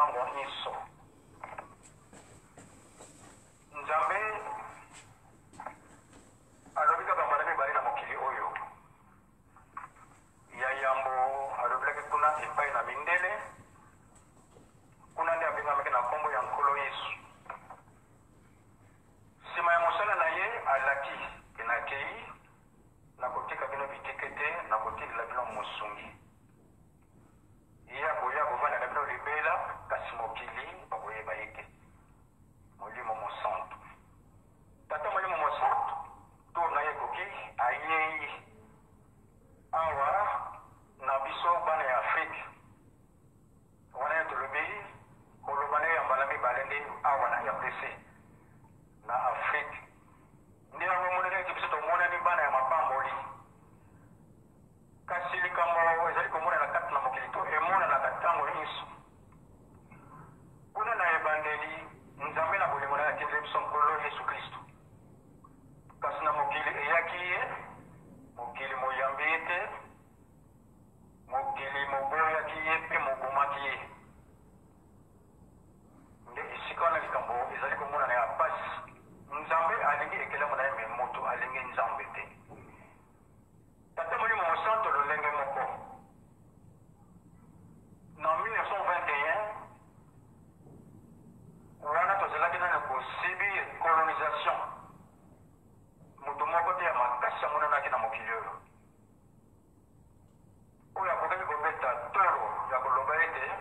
ntango inso. Nzambe alobi kaka mbala mibale na mokili oyo. Ya yambo alobelaki kuna epai na mindele, kuna nde abengamaki na nkombo ya Nkolo Yesu. Nsima ya mosala na ye, alaki ke nakei, nakotika bino bitike te, nakotindela bino mosungi. Ye akoya kovanda na bino libela, kasi mokili bakoyeba ye te. Molimo Mosantu. Tata Molimo Mosantu, tour na ye ekoki, ayei awa na biso bana ya Afrique. Wana ye tolobi koloba na ye ya mbala mibale nde awa na RDC na Afrique. Nde yango emonani ete biso tomonani bana ya mapamboli. Kasi likambo ezali komonana kati na mokili to emonanaka ntango inso. Kuna na ebandeli, Nzambe na bolingo na ye atindeli biso Nkolo Yesu Klisto. Kasi na mokili eyaki ye, mokili moyambi ye te, mokili moboyaki ye mpe mobomaki ye. Nde esika wana likambo ezali komonana ya pasi. Nzambe alingi ekelamu na ye, me moto alingi Nzambe te. Tata Molimo Mosanto lolenge moko. Na 1921, wana tozalaki nano kosibir colonisation, moto moko te ya makasi amonanaki na mokili oyo oyo akokaki kobeta tolo ya koloba ete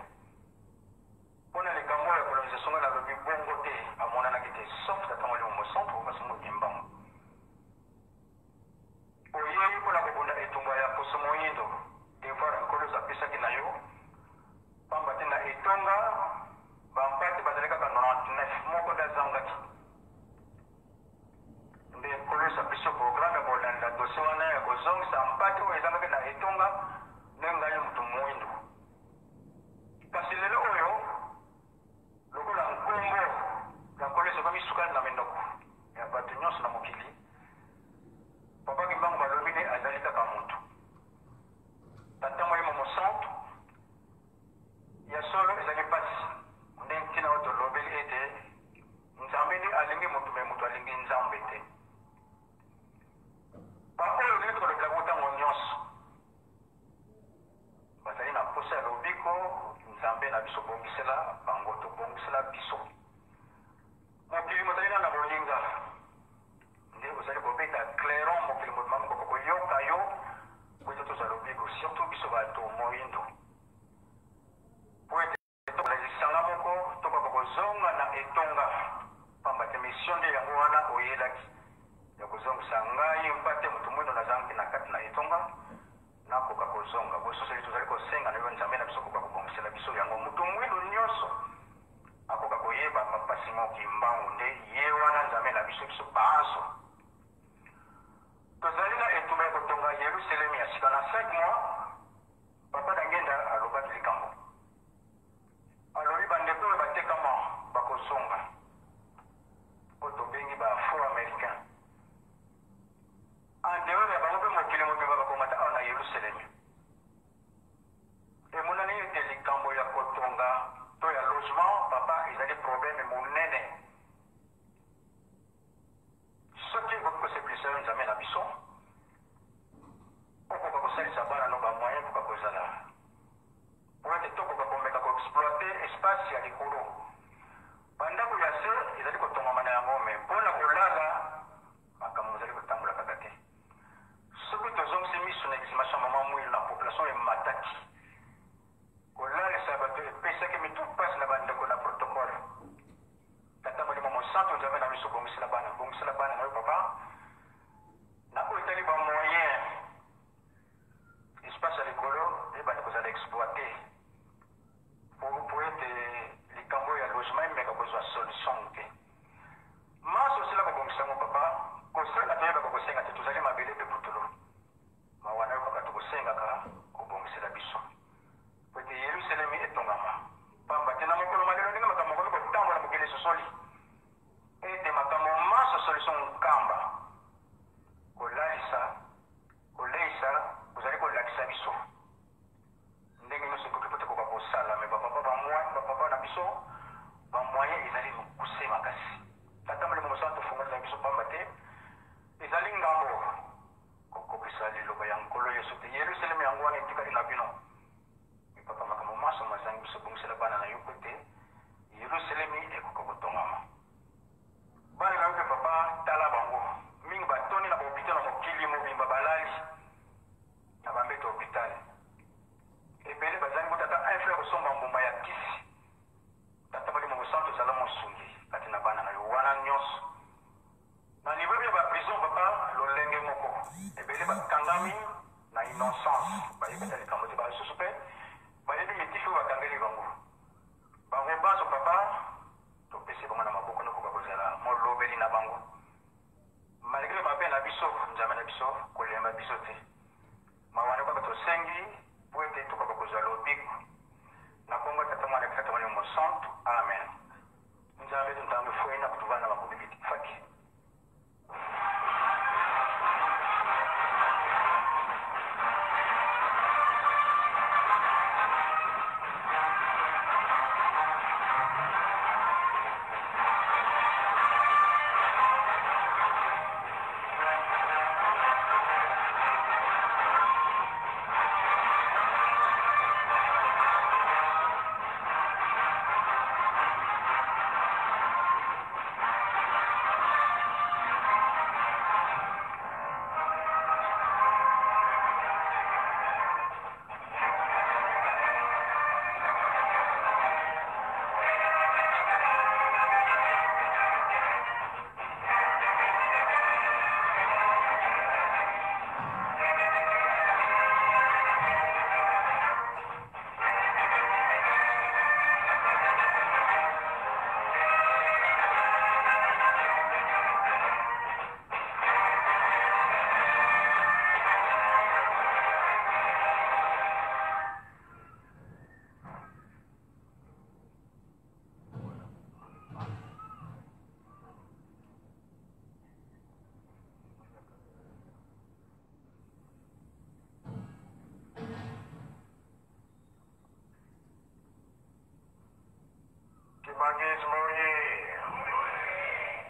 mpo na likambo oyo ya colonisation ngai nalobi bongo te, amonanaki te, sauf Tata Molimo Mosantu Papa Simon Kimbangu. Oyei mpo na kobunda etumba ya poso moindo, devoir Nkolo Yesu apesaki na yo, pamba te na etonga bampate bazali kaka 99, moko nde azangaki. Nde Nkolo Yesu apesi yo programme ya kolanda dossier wana ya kozongisa mpate oyo ezangaki na etonga, nde ngai moto moindo. Kasi lelo oyo lokola nkombo ya Nkolo Yesu ekomi sukali na minoko ya bato nyonso na mokili, Papa Kimbangu balobi nde azali kaka moto. Tata Molimo Mosantu, ya solo ezali mpasi, nde ntina oyo tolobeli ete Nzambe nde alingi moto, me moto alingi Nzambe te. Baoyo ndenge tokolobelaka ntango nyonso bazali na mposa ya lobiko, Nzambe na biso bongisela bango, tobongisela biso. Mokili mozali nano na bolinga, nde ozali kobeta clairon, mokili mobimba moko koyoka yo po ete tozwa lobiko, surtout biso bato moindo, po ete na lisanga moko tokoka kozonga na etonga, pamba te mission nde yango wana oyelaki ya kozongisa ngai mpate moto moindo nazangaki na kati na etonga nakoka kozonga. Bososoli tozali kosenga na yo Nzambe na biso koka kobongisela biso yango, moto mwindo nyonso akoka koyeba Papa Simon Kimbangu nde ye wana Nzambe na biso, biso banso tozali na etumba ya kotonga Yerusalemi ya sika. Na 5 mois Papa Dangenda alobaki likambo, alobi bandeko oyo batekama bakozonga, oyo tobengi ba afro américain En dehors ya bango mpe mokili mobimba bakomata awa na Yelusalemi. Emonani ete likambo ya kotonga to ya logement, papa, ezali problème monene. Soki ekoki kosepelisa yo Nzambe na biso, okoka kosalisa bana no ba moyen ekoka kozala mpo ete tokoka komeka ko exploiter espace ya likolo. Bandako ya se ezali kotongama na yango, mais mpo na kolala Makambo ezali kotambola kaka te. Soki tozongisi miso na exhumation ya mama Mwilu na population emataki. Kolalisa bato epesaki mitu mpasi na bandeko na protocole. Tata Molimo Mosantu Nzambe na biso bongisela bana, bongisela bana na yo papa. Na oyo etali ba moyen espace ya likolo ebanda kozala exploite po ete likambo ya logement emeka kozwa solution moke. Manso osila kobongisa yango papa, kosenga toyebaka kosenga te, tozali mabele mpe putulu. Mawa na yo kaka tokosengaka kobongisela biso po ete Yelusalemi etongama. Pamba te na mokolo ma lelo ndenge makambo makomi kotambola mokili esosoli ete makambo manso solution nkamba kolalisa koleisa ozali kolakisa biso ndenge nyonso ekoki po tokoka kosala me bapapa ba papa na biso. biso bamoyen ezali mokuse makasi. Tata Molimo Mosantu, fungolela biso, pamba te ezali ngambo kokokisa liloba ya Nkolo Yesu te Yerusaleme yango wana etikali na bino. Me Papa, makambo manso mazangi biso, bongisela bana na yo po ete Yerusalemi ekoka kotongama. Bana na yo mpe Papa, tala bango mingi batondi na bahopitalo na mokili mobimba, balali na bambeto ya hopitale, ebele bazangi kutu ata un frère kosomba mbuma ya kisi. Tata Molimo Mosantu, zala mosungi kati na bana na yo wana nyonso. Na niveau ya ba prison Papa, lolenge moko, ebele bakangami na innocence, bayebi ata likambo te, basusu mpe bayebi mitifi oyo bakangeli bango. Bango banso Papa, topesi bango na maboko, nokoka kozala molobeli na bango malgré mabe na biso. Nzambe na biso, kolemba biso te, mawa na kaka tosengi po ete tokoka kozwa lobiko. Na kombo ya Tata, Mwana, Tata Molimo Mosantu, amen. Nzambe Nzambe foi na kutu bana bakobi faki. Kimbanguisme oye!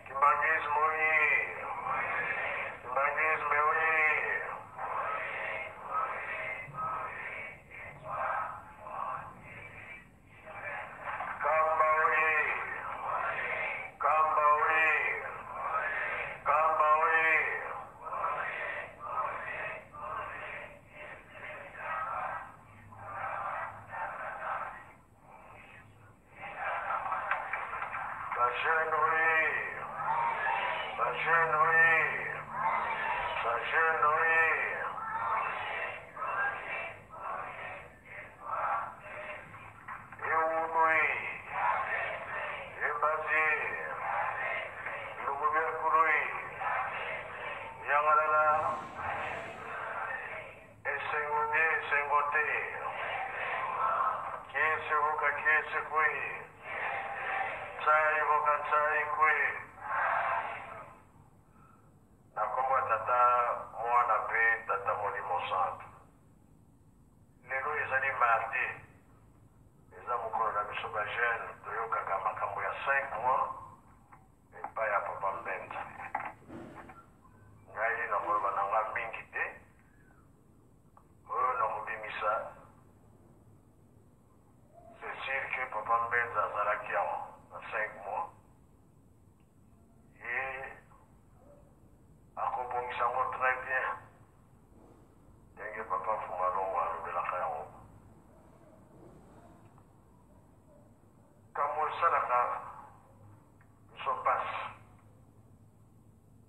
Kimbanguisme oye! Kimbanguisme oye! Kamba oye! Kamba oye! Kamba oye! Bajeune oye! Bajeune oye! Bajeune oye! Ewunui! Embazi! Lugubiakurui! Yangalala! Esengo bie esengo te! Kiese voka kiese kwe! Ntsai voka ntsai kwe! Na nkombo ya Tata, Mwana mpe Tata Molimo Santu. Lelo ezali mardi, eza mokolo na biso ba jeune toyokaka makambo ya 5 mois epai ya Papa Mbenza. Ngai nakoloba na nga mingi te, oyo nakobimisa c'est sûr que Papa Mbenza azalaki awa na 5 mois, ye akobongisa yango très bien ndenge Papa Fumalongo alobelaka yango. Ntango esalaka biso mpasi,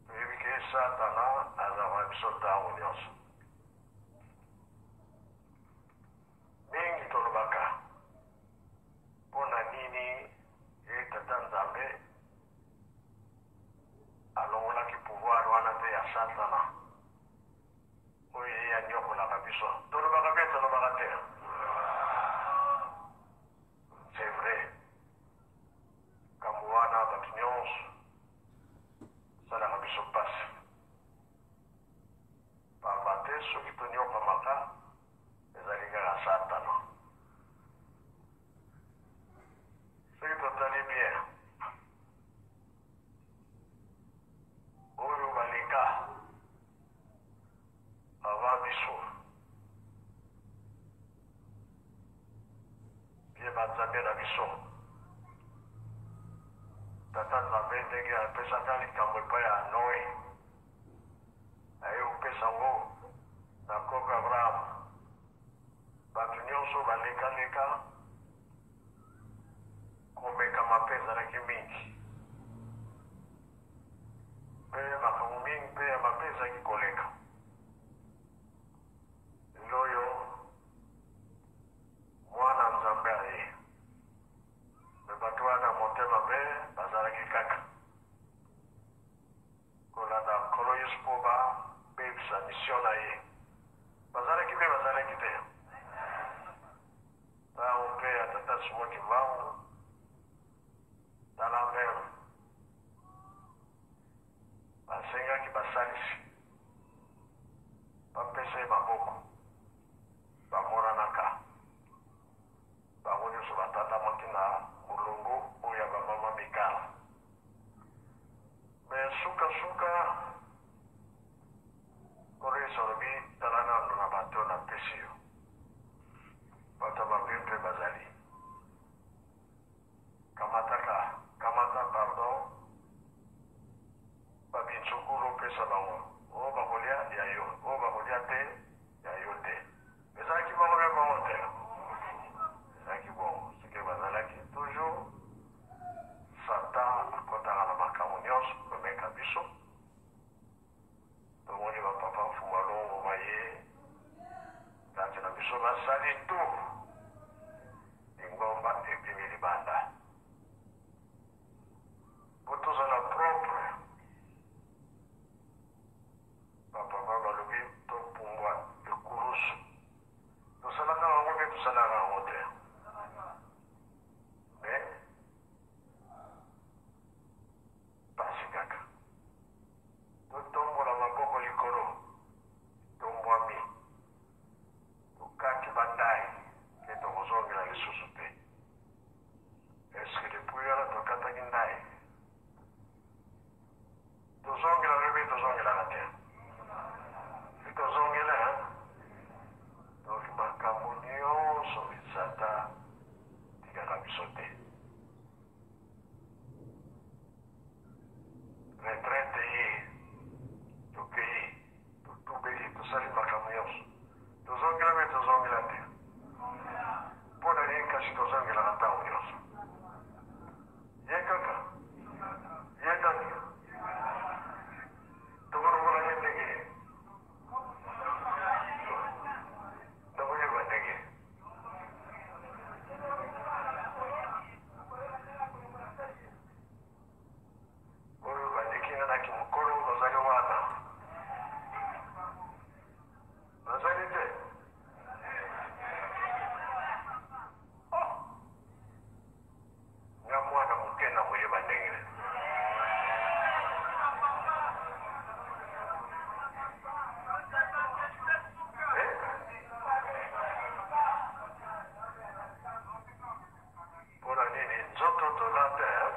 toyebi ke Satana azalaka na biso ntango nyonso. Mingi tolobaka mpo na nini ye Tata Nzambe alongolaki pouvoir wana te ya Satana oyo ye anyokolaka biso. Tolobaka mpe tolobaka te, c'est vrai. Nzambe na biso. Tata Nzambe ndenge apesaka likambo epai ya Noe, aye kopesa yango na koko Abraham. Bato nyonso balekaleka, komekama mpe ezalaki mingi, mpe makambo mingi mpe ya mabe ezalaki koleka. Lelo oyo Mwana Nzambe aye, me bato wana motema mpe bazalaki kaka kolanda Nkolo Yesu mpo babebisa mission na ye. Bazalaki mpe bazalaki te. Ntango mpe ya Tata Simon Kimbangu, tala meme basengaki basalisi bapesa ye maboko, bamonanaka bango nyonso batandamaki na molongo oyo ya bamama Mikala. Me sukasuka Nkolo Yesu alobi, tala nano na bato oyo napesi yo, bato ya mabe mpe bazali. Kamataka, kamata pardon, ba bintsukulu opesa bango, oyo bakolia ya yo, oyo bakolia te ya yo te. Ezalaki bongo mpe bongo te? Ezalaki bongo. Soki bazalaki toujours, Satan akotaka na makambo nyonso komeka biso. Tomoni ba papa Mfuma Longo baye kati na biso basali tout lingomba ebimi libanda po tozala propre. Ba papa balobi topumbwa ekulusu, tosalaka yango mpe tosalaka yango te, mais pasi kaka. Totombola maboko likolo, tombwami, tokati ba ndayi ke tokozongela lisusu te. Est-ce que depuis wana tokataki ndayi tozongela lobi tozongelaka te? Si tozongela hein? Donc makambo nyonso Satan tikaka biso te. Retraite eye, tokeyi, totubeli, tosali makambo nyonso, tozongela mpe tozongela te. Mpo na nini kasi tozongelaka ntango nyonso? Ye kaka, ye kaka, tokolongola ye ndenge tokoyeba ndenge. Oyo baleki nga na kimokolo bazali wana, bazali te. Oh! Nga mwana moke na koyeba ndenge nini. Eh? Pona nini nzoto toza te hein?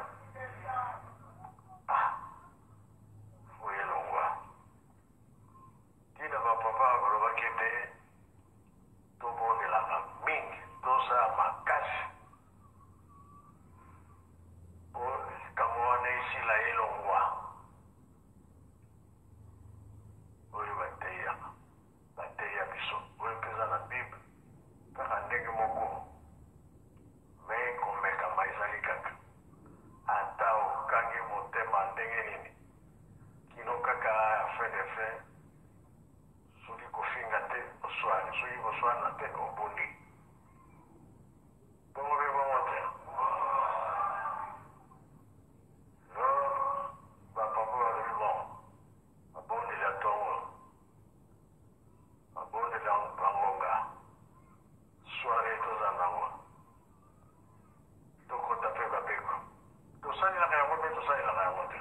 Ah oye longwa tina ba papa balobaki ete tobondelaka mingi tozala makasi po likambo wana esila elongwa oyo bateyaka bateya biso oyo mpe eza na bible kaka ndenge moko mais komekama ezali kaka ata okangi motema ndenge nini kino kaka fin de fin soki kofinga te oswani soki koswana te obundi bongo mpe bongo te. Lors ba papa balobi bon babondeli ya tongo babondeli ya bangonga soiree toza nango tokota mpe babeko tosalelaka yango mpe tosalelaka yango te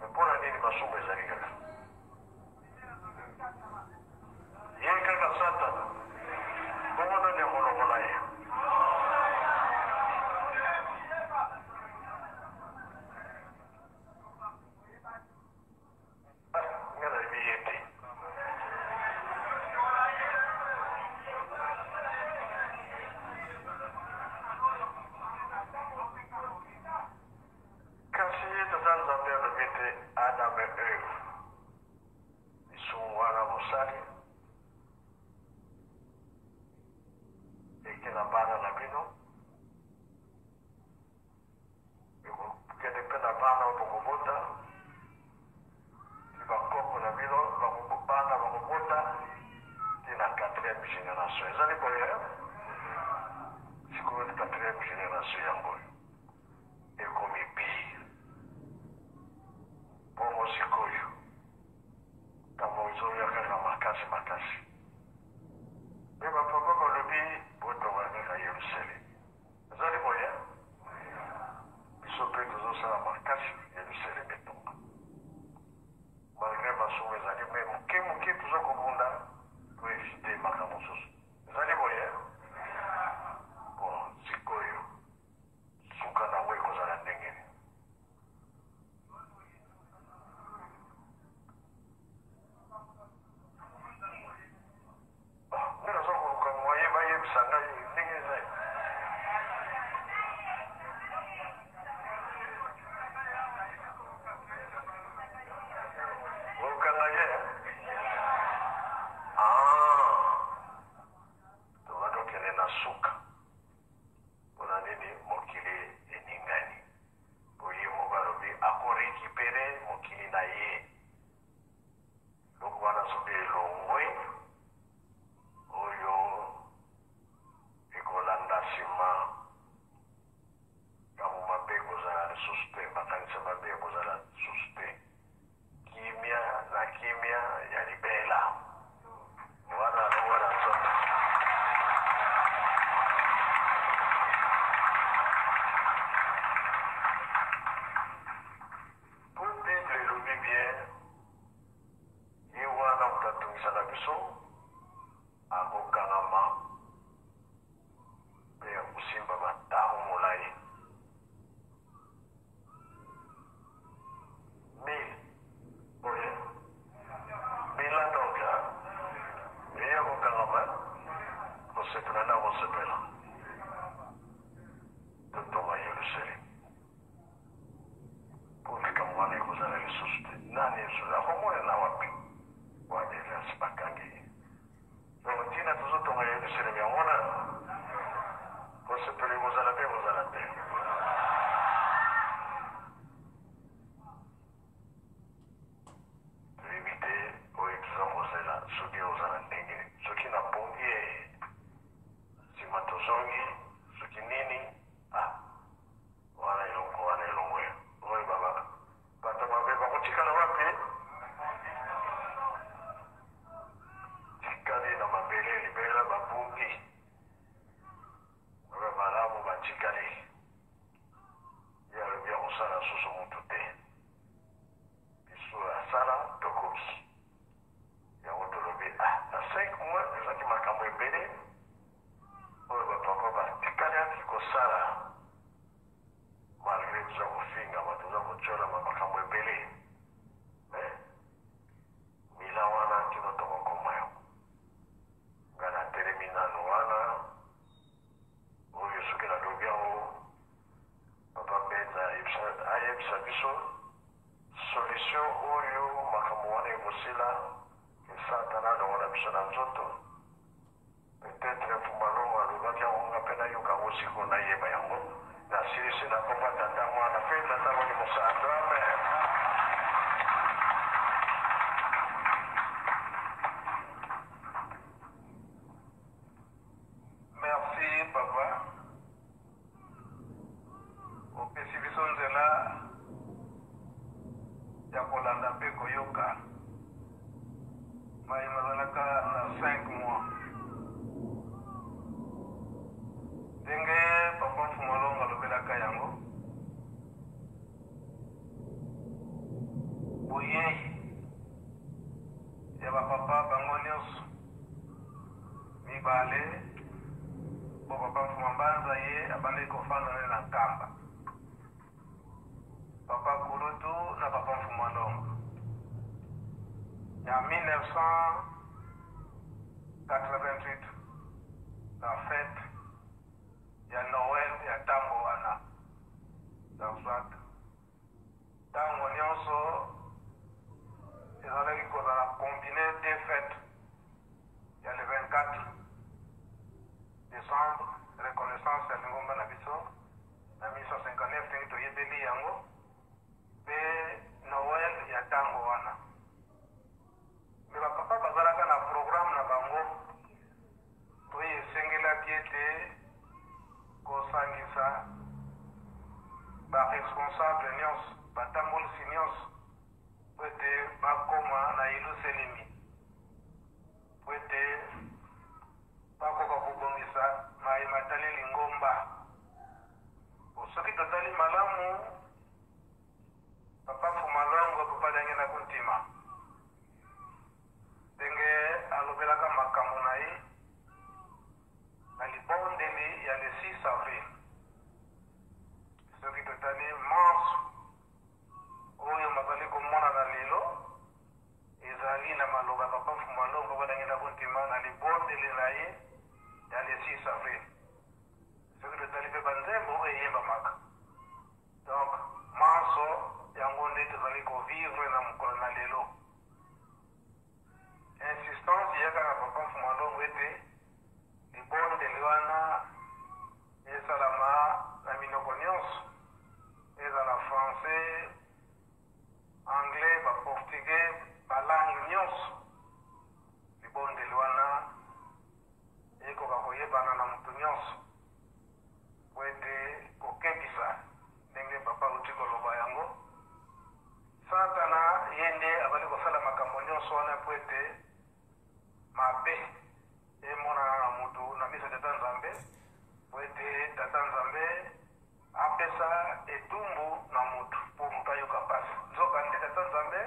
me mpo na nini masumu ezali kaka ye kaka satana bongo nani akolongola ye? Ah, nga nayebi ye te. Eke na bana na bino, ekokende mpe na bana oyo bokobota, ti bakoko na bino bana bakobota ti na quatrième génération. Ezali boye? Sikoyo quatrième génération yango oyo ekomi pire. Bongo sikoyo ntango ezoya kaka makasi makasi. Mpe bapapa balobi, Botonga kaka Yerusalemi. Ezali boye? Biso mpe tozosala makasi Yerusalemi etonga. Malgre masumu ezali, me moke moke toza kobunda to evite makambo mosusu. Ezali boye? Bon, sikoyo suka na yango ekozala ndenge nini? Nde naza koluka moyen bayebisa ngai ndenge eza. Okanga ye? Ah, toza tokende na suka. Mpona nini mokili eningani? Po ye moko alobi ako recuperer mokili na ye. Eloko wana soki elongwe, oyo ekolanda nsima, ntango mabe ekozala lisusu te, makanisi mabe ekozala lisusu te, kimia na kimia ya libela. Wana alongwa na nzoto. Po Bible elobi bien, ye wana moto atungisaka biso akokangama mpe akosimba bantango molai. Mille boye mila donc ye akokangama kosepela na kosepela totonga Yerusalemi. Mpo likambo wana ekozala lisusu te. Nani lisusu akomonana wapi? Wana eza bakangi ye. Donc ntina tozotonga Yerusalemi yango wana, kosepela ekozala mpe ekozala te. Toyebi te oyo toza kozela soki ekozala ndenge nini. Soki na pongi ye nsima tozongi soki nini ah Wana eloko wana elongwe. Oyo baba bato mabe bakotikala wapi? Tikali na mabele libela babungi. Oyo malamu batikali. Ye alobi akosala susu mutu te. Biso asala tokoki. Yango tolobi ah na 5 mois ezalaki makambo ebele. Oyo ba papa ba tikalaki kosala malgre toza kofingama toza kotiolama makambo ebele mais mila wana kino tokokoma yango nga natelemi nanu wana oyo soki nalobi yango papa Mbenza ayebisa biso solution oyo makambo wana ekosila ke satana alongola biso na nzoto. Peut-etre Mfuma Longo alobaki yango nga pe nayoka yango sikoyo nayeba yango. Nasilisi na kombo ya Tata Mwana pe Tata Molimo Santu. Amen. Merci papa. Opesi biso nzela ya kolanda mpe koyoka maye mazalaka na 5 mois. Ndenge papa Mfumu Alongo alobelaka yango, boyei ya bapapa bango nyonso mibale po papa Mfuma Mbanza ye abandaki kofanda naye na Nkamba, papa Kulutu na papa Mfuma Ndongo na 1988 na fete ya Noël ya tango wana na soit tango nionso ezalaki kozala combine deux fetes ya le 24 decembre. nyonso, batambolisi nyonso, mpo ete bakoma na Yelusalemi, mpo ete bakoka kobongisa maye matali lingomba. Po soki totali malamu, Papa Fumalongo, Papa Diangienda Kuntima, ndenge alobelaka makambo na ye na libondeli ya le 6 avril, soki totali manso oyo mazali komonana lelo, ezali na maloba ya Papa Fumalongo, Papa Diangienda Kuntima na libondeli na ye ya le 6 avril. Soki totali mpe banzembo oyo eyembamaka, donc manso yango nde tozali ko vivre na mokolo na lelo. Insistance eyaka na Papa Mfuma Longo ete libondeli wana esalama na minoko nionso, ezala français, anglais, ba portugais, ba langues nionso, libondeli wana ekoka koyebana na moto nionso mpo ete kokebisa ndenge papa auti koloba yango. Satana ye nde azali kosala makambo nionso wana mpo ete mabe emonana na moto na miso ya Tata Nzambe, mpo ete Tata Nzambe apesa etumbu na moto mpo moto ayoka mpasi. Nzokande Tata Nzambe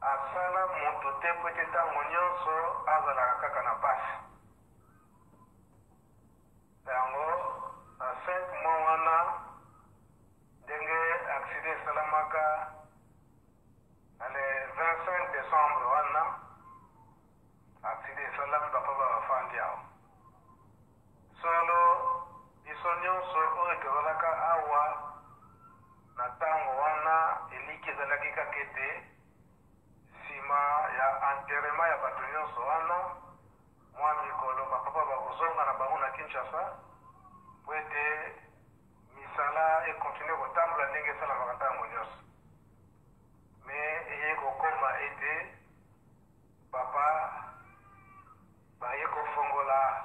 asala moto te mpo ete ntango nionso azalaka kaka na mpasi. Na yango, na cinq mois wana, ndenge accident esalamaka na le 25 decembre wana, accident esalami, ba papa bafandi awa. Solo, biso nionso oyo tozalaka awa na tango wana, eliki ezalaki kaka ete sima ya enterrement ya bato nionso wana, Mwa mikolo, ba papa bakozonga na bango na Kinshasa mpo ete misala e continuer kotambola ndenge esalamaka ntango nionso. Mais eye kokoma ete papa baye kofongola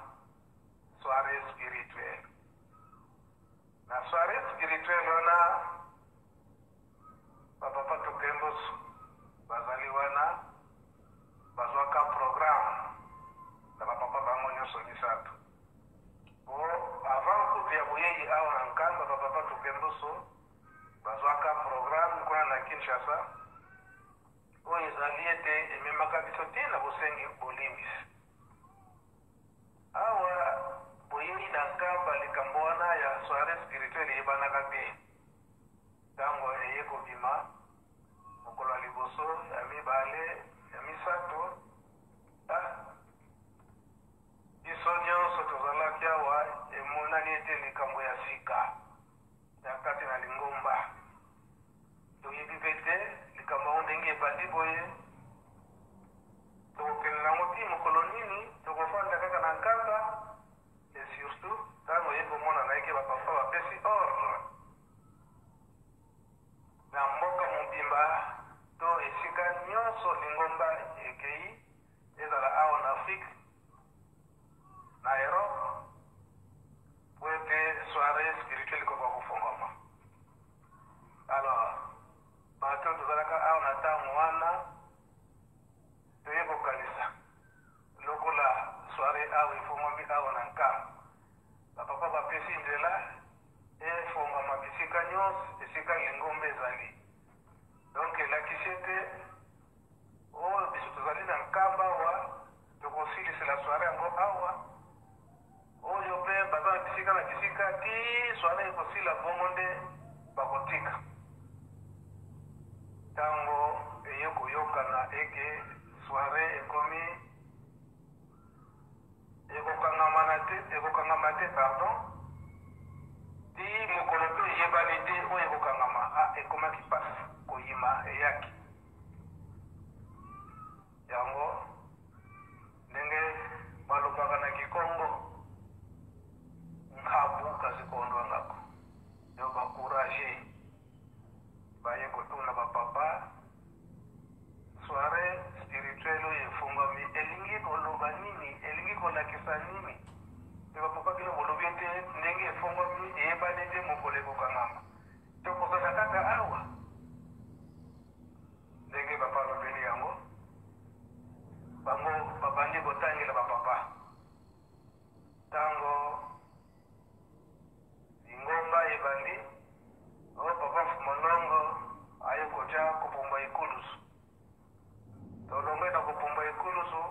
soiree spirituelle. Na soiree spirituelle wana, ba papa Tokemboso bazali wana. Bazwaka programme na ba papa bango nionso misatu. Po avant kutu ya boyeyi awa na Nkamba ba papa Tukemboso bazwaka programme kuna na Kinshasa oyo ezali ete ememaka biso ti na bosengi bolimbisi. Awa boyeyi na Nkamba likambo wana ya soiree spirituelle eyebanaka te. Tango eye kobima Mokolo ya liboso, ya mibale, ya misato, ah, biso nyonso tozalaki awa, emonani ete likambo ya sika ya kati na lingomba. Toyebi mpe te likambo yango ndenge ebandi boye, tokokende na yango tii mokolo nini, tokofanda kaka na Nkamba, et surtout ntango eye komonana eke ba papa bapesi ordre. Na mboka mobimba to esika nionso lingomba ekeyi, ezala awa na Afrique, na Europe, po ete soiree spirituelle ekoka kofongwama. Alors, bato oyo tozalaka awa na tango wana, toye kokanisa lokola soiree awa efongwami awa na Nkamba, ba papa bapesi nzela, Efongwama bisika nyonso esika lingomba ezali. Donc elakisi ete oyo biso tozali na Nkamba awa tokosilisela soiree yango awa, oyo pe baza na bisika na bisika ti soiree ekosila bongo nde bakotika. Tango eye koyokana eke soiree ekomi Ekokangama na te, ekokangama te, pardon, tii mokolo mpe eyebani te oyo ekokangama. Ah, ekomaki mpasi, koyima eyaki. Yango ndenge balobaka na Kikongo, nkabu kasi kondwa ngako. Yo ba courageux baye kotuna ba papa. Soiree spirituelle oyo efongwami elingi koloba nini? Elingi kolakisa nini? Pe ba papa bino bolobi ete ndenge efongwami eyebani te mokolo ekokangama. Tokozala kaka awa ndenge papa alobeli yango. Bango babandi kotangela bapapa ntango lingomba ebandi. O papa Mfumalongo aye kotya kopumba ekulusu. Tolongwe na kopumba ekulusu,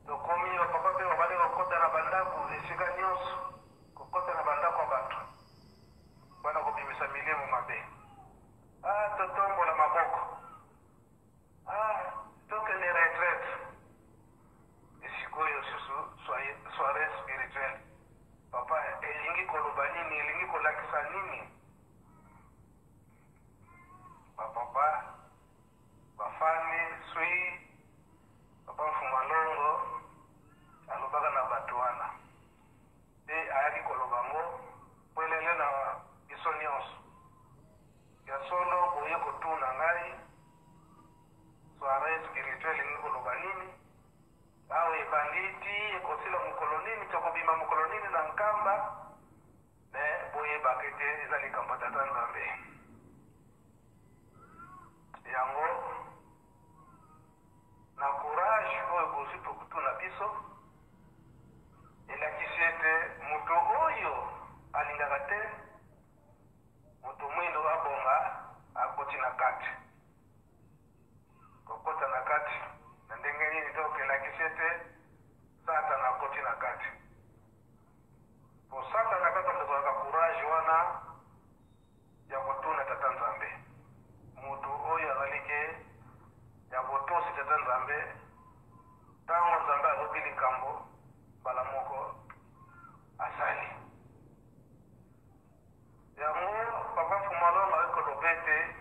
tokomi bapapa mpe babandi kokota na bandako esika nyonso, kokota na bandako ya bato mpona kobimisa milimo mabe. Ah, totombola maboko, ah, tokende retraite. Esikoyo susu soirée spirituelle, papa, elingi koloba nini? Elingi kolakisa nini? Bapapa bafandi swi. Papa Mfumalongo alobaka na bato wana mpe ayaki koloba yango pwelele na biso nyonso. Ya solo, boye kotuna ngai soirée spirituelle elingi koloba nini? Awa ebandi ti ekosila mokolo nini? Tokobima mokolo nini na Nkamba? Me boyebaka ete eza likambo ya Tata Nzambe. Yango na courage oyo bozwi mpo kotuna biso, elakisi ete moto oyo alingaka te moto mwindo abonga akoti na kati. Kokota na kati na ndenge nini? Donc elakisi ete Satana akoti na kati, po Satana kaka moto azwaka courage wana ya kotuna Tata Nzambe. Moto oyo azali ke ya botosi Tata Nzambe, ntango Nzambe alobi likambo, mbala moko asali yango. Papa Fumalongo ayi koloba ete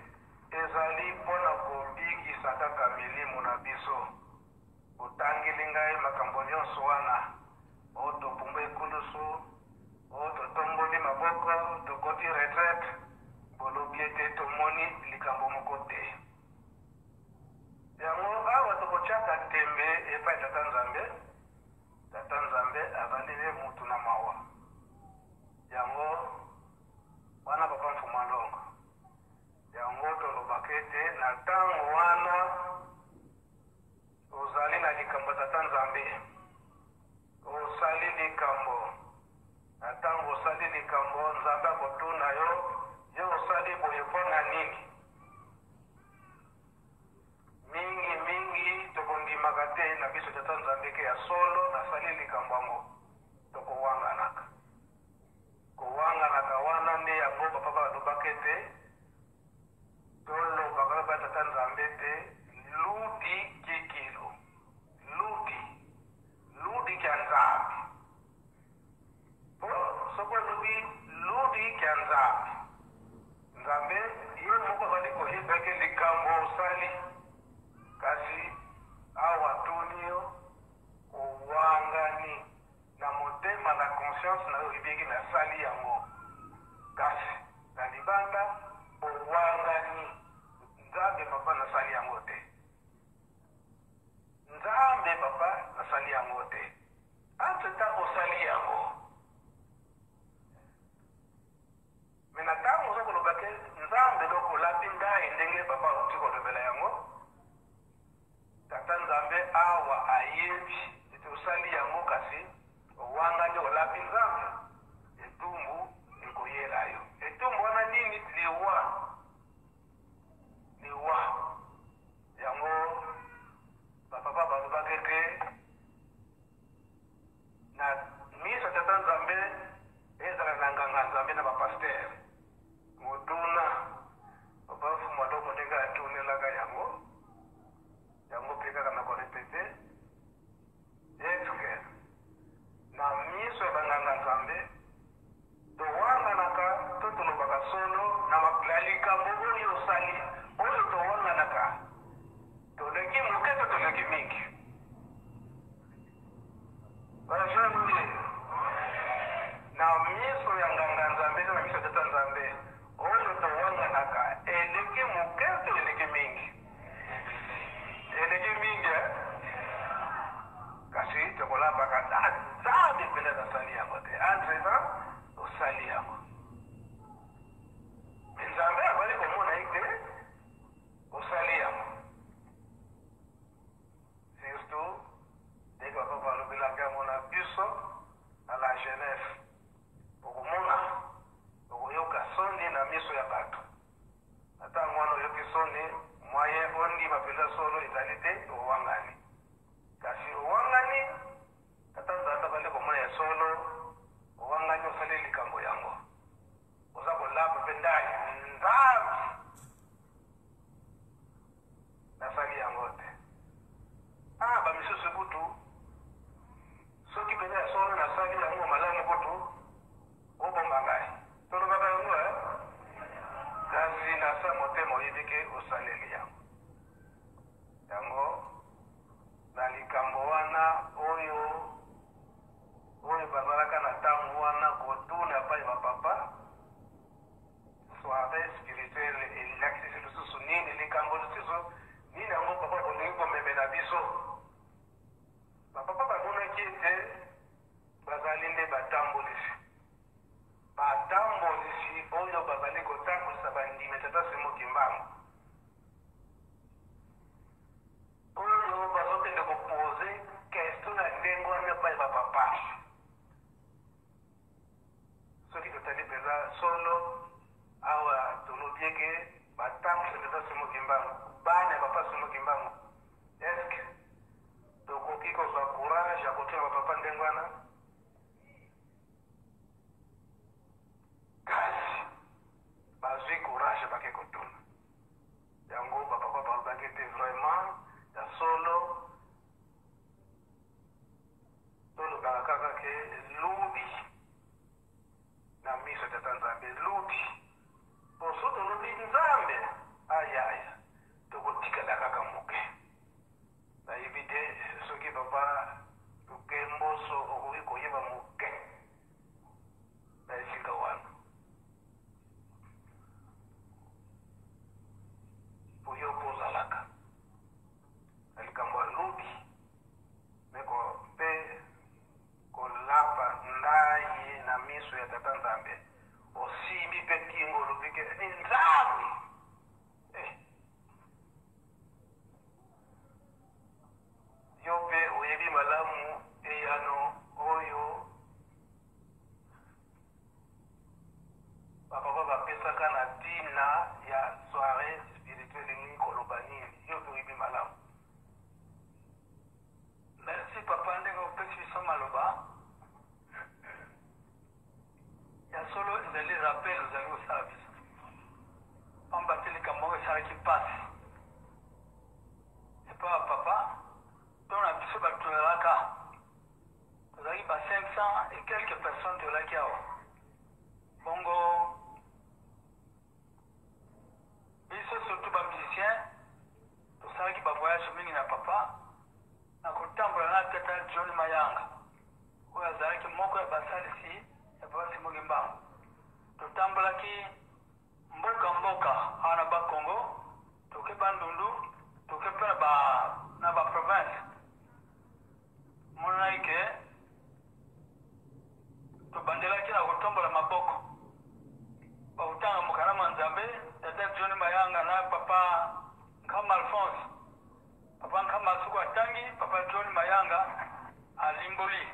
ezali mpo na kobikisa kaka milimo na biso. Botangeli ngai makambo nyonso wana, o topumba ekulusu, o totomboli maboko, tokoti retraite, bolobi ete tomoni likambo moko te. Yango awa tokotiaka tembe epai Tata Nzambe. Tata Nzambe azali nde mutu na mawa. Yango wana papa Mfumalongo, yango tolobaka ete na ntango wana ozali na likambo ya Tata Nzambe, osali likambo. Na ntango osali likambo, Nzambe akotuna yo: yo osali boye mpo na nini? Mingi mingi tokondimaka te na biso Tata Nzambe ke ya solo nasali likambo yango. Tokowanganaka. Kowanganaka wana nde yango papa balobaka ete tolobaka ba Tata Nzambe te ludi kikilo, ludi ludi kya Nzambe. Po soki olobi ludi kya Nzambe, Nzambe ye moko azali koyeba eke likambo osali, kasi awa atuni yo, owangani na motema, na conscience na yo oyebi eke nasali yango, kasi na libanda owangani: Nzambe papa, nasali yango te. Nzambe papa, nasali yango te. Entre temps osali yango, me na ntango oza koloba ke Nzambe loko olapi ndai, ndenge papa auti kolobela yango, Tata Nzambe awa ayebi ete osali yango, kasi owangani, olapi Nzambe, etumbu ekoyela yo. Etumbu wana nini? Liwa, liwa. Yango bapapa balobaka ete na miso ya Tata Nzambe, ezala na nganga Nzambe na bapastere, motuna papa Mfumu Aloko ndenge atunelaka yango, yango mpe kaka na korepete: eske na miso ya banganga Nzambe towanganaka to tolobaka solo na likambo oyo osali? Oyo towanganaka toleki moke to toleki mingi? Bajeunes, na miso ya nganga Nzambe to na miso ya Tata Nzambe, oyo towanganaka eleki moke to eleki mingi? Eleki mingi, eh? Kasi tokolambaka: Nzambe mpenza, nasali yango te. Entre temps osali yango. jeunesse, okomona, okoyoka soni na miso ya bato. Na ntango wana oyoki soni, moyen ondima mpenza solo ezali te, owangani. Kasi owangani, Tata Nzambe abandi komona ya solo, owangani osali likambo yango. Oza kolapa mpe ndai, Nzambe, nasali yango te. Ah, ba misusu kutu, soki mpenza ya solo nasali yango malamu kutu, obomba ngai. Tolobaka yango, eh? Kasi na sa motema oyebi ke osaleli yango. Yango, na likambo wana oyo, oyo bazalaka na ntango wana kotuna epai ba papa, soiree spirituelle elakisi lisusu nini, likambo lisusu nini yango papa bolingi komemela biso? Ba papa bamonaki ete bazali nde batambolisi, batambolisi oyo bazali kotambwisa bandimi ya Tata Simon Kimbangu, oyo bazokende kopose question ya ndenge wana epai ba papa. Soki totali mpenza solo awa, tolobi eke batambwisa Tata Simon Kimbangu, bana ya papa Simon Kimbangu, est-ce tokoki kozwa courage ya kotuna bapapa ndenge wana? Kasi bazwi courage, bake kotuna yango. Bapapa balobaki ete vraiment ya solo, tolobaka kaka ke lubi na miso ya Tata Nzambe, lubi poso tolobi Nzambe ayaya, tokotikala kaka moke. Nayebi te soki papa Lukemboso okoki koyeba moke na esika wana, po yo mpo ozalaka na likambo ya lobi mpe kolapa ndai na miso ya Tata Nzambe, osimbi mpe kingo, olobi ke ni Nzambe. Yo mpe oyebi malamu eyano oyo bapapa bapesaka na ntina ya soiree spirituelle elingi koloba nini. Yo mpe oyebi malamu. Merci papa ndenge opesi biso maloba ya solo. Ezali rappel ozali kosala biso, pamba te likambo moko esalaki mpasi epa ya papa to na biso. Bato tozalaka, tozalaki ba 500 et quelques personnes, tozalaki awa. Bongo biso, surtout bamusicien, tosalaki bavoyage mingi na papa na kotambola na tata John Mayanga, oyo azalaki moko ya basalisi ya papa Simon Kimbangu. Totambolaki mboka mboka awa na Bakongo, toke Bandundu, toke mpe na baprovince. Monanaki ke tobandelaki na kotombola maboko, bakotanga mokanda mwa Nzambe. Tata John Mayanga na papa Nkama Alphonse, papa Nkama soko atangi, papa John Mayanga alimboli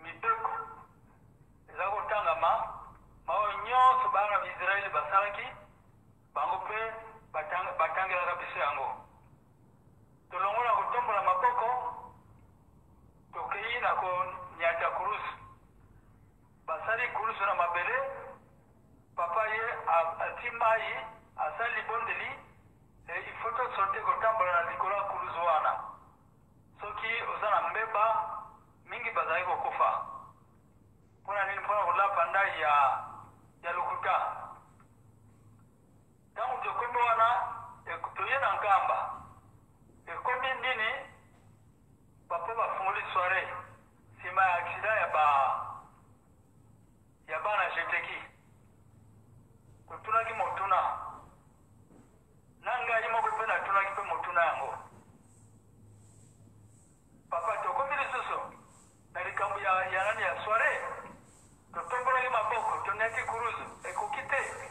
mibeko eza kotangama, maoyo nyonso bana ba Israele basalaki, bango mpe batangelaka biso yango. Tolongola kotombola maboko, tokei na konyata kurusu. Basali kurusu na mabele, papa ye ati mai, asali libondeli. Il faut tosote kotambola na likolo ya kurusu wana. Soki oza na mbeba mingi, bazali kokufa. Mpona nini? Mpona kolapa ndai ya lokuta. Ntango tokomi wana, toye na Nkamba, ekomi nini? Papa bafungoli soirée nsima ya accident ya bana jeteki. Totunaki motuna na ngai moko mpe natunaki mpe motuna yango: "Papa, tokomi lisusu na likambo ya nani, ya soirée, totombolaki maboko, toniati kuruzu, ekoki te?"